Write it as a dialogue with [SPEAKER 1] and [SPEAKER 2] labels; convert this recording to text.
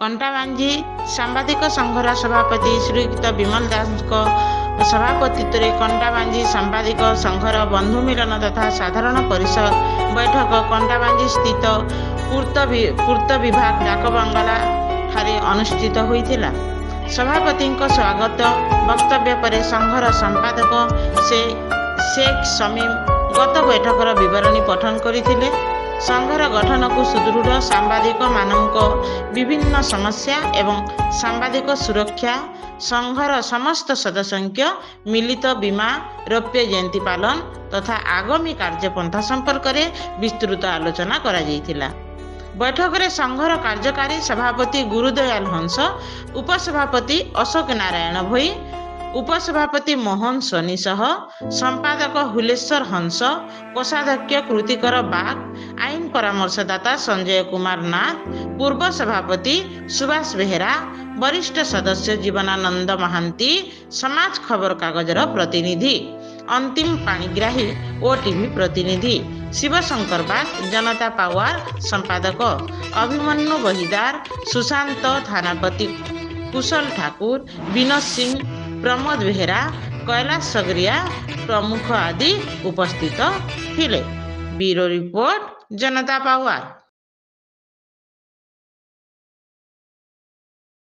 [SPEAKER 1] କଣ୍ଟାବାଞ୍ଜି ସାମ୍ବାଦିକ ସଂଘର ସଭାପତି ଶ୍ରୀଯୁକ୍ତ ବିମଲ ଦାସଙ୍କ ସଭାପତିତ୍ୱରେ କଣ୍ଟାବାଞ୍ଜି ସାମ୍ବାଦିକ ସଂଘର ବନ୍ଧୁ ମିଳନ ତଥା ସାଧାରଣ ପରିଷଦ ବୈଠକ କଣ୍ଟାବାଞ୍ଜି ସ୍ଥିତ ପୂର୍ତ୍ତ ବିଭାଗ ଡାକବଙ୍ଗଳା ଠାରେ ଅନୁଷ୍ଠିତ ହୋଇଥିଲା। ସଭାପତିଙ୍କ ସ୍ୱାଗତ ବକ୍ତବ୍ୟ ପରେ ସଂଘର ସମ୍ପାଦକ ସେ ଶେଖ ଶମୀମ ଗତ ବୈଠକର ବିବରଣୀ ପଠନ କରିଥିଲେ। ସଂଘର ଗଠନକୁ ସୁଦୃଢ଼, ସାମ୍ବାଦିକମାନଙ୍କ ବିଭିନ୍ନ ସମସ୍ୟା ଏବଂ ସାମ୍ବାଦିକ ସୁରକ୍ଷା, ସଂଘର ସମସ୍ତ ସଦସ୍ୟଙ୍କ ମିଳିତ ବୀମା, ରୌପ୍ୟ ଜୟନ୍ତୀ ପାଳନ ତଥା ଆଗାମୀ କାର୍ଯ୍ୟପନ୍ଥା ସମ୍ପର୍କରେ ବିସ୍ତୃତ ଆଲୋଚନା କରାଯାଇଥିଲା। ବୈଠକରେ ସଂଘର କାର୍ଯ୍ୟକାରୀ ସଭାପତି ଗୁରୁଦୟାଲ ହଂସ, ଉପସଭାପତି ଅଶୋକ ନାରାୟଣ ଭୋଇ, ଉପସଭାପତି ମୋହନ ସୋନି, ସହ ସମ୍ପାଦକ ହୁଲେଶ୍ୱର ହଂସ, କୋଷାଧ୍ୟକ୍ଷ କୃତିକର ବାଗ, ଆଇନ ପରାମର୍ଶଦାତା ସଞ୍ଜୟ କୁମାର ନାଥ, ପୂର୍ବ ସଭାପତି ସୁଭାଷ ବେହେରା, ବରିଷ୍ଠ ସଦସ୍ୟ ଜୀବନାନନ୍ଦ ମହାନ୍ତି, ସମାଜ ଖବରକାଗଜର ପ୍ରତିନିଧି ଅନ୍ତିମ ପାଣିଗ୍ରାହୀ ଓ ଟିଭି ପ୍ରତିନିଧି ଶିବଶଙ୍କର ବାଗ, ଜନତା ପାୱାର ସମ୍ପାଦକ ଅଭିମନ୍ୟୁ ବହିଦାର, ସୁଶାନ୍ତ ଥାନାପତି, କୁଶଲ ଠାକୁର, ବିନୋଦ ସିଂ, ପ୍ରମୋଦ ବେହେରା, କୈଳାସ ସଗରିଆ ପ୍ରମୁଖ ଆଦି ଉପସ୍ଥିତ ଥିଲେ। ବ୍ୟୁରୋ ରିପୋର୍ଟ, ଜନତା ପାୱାର।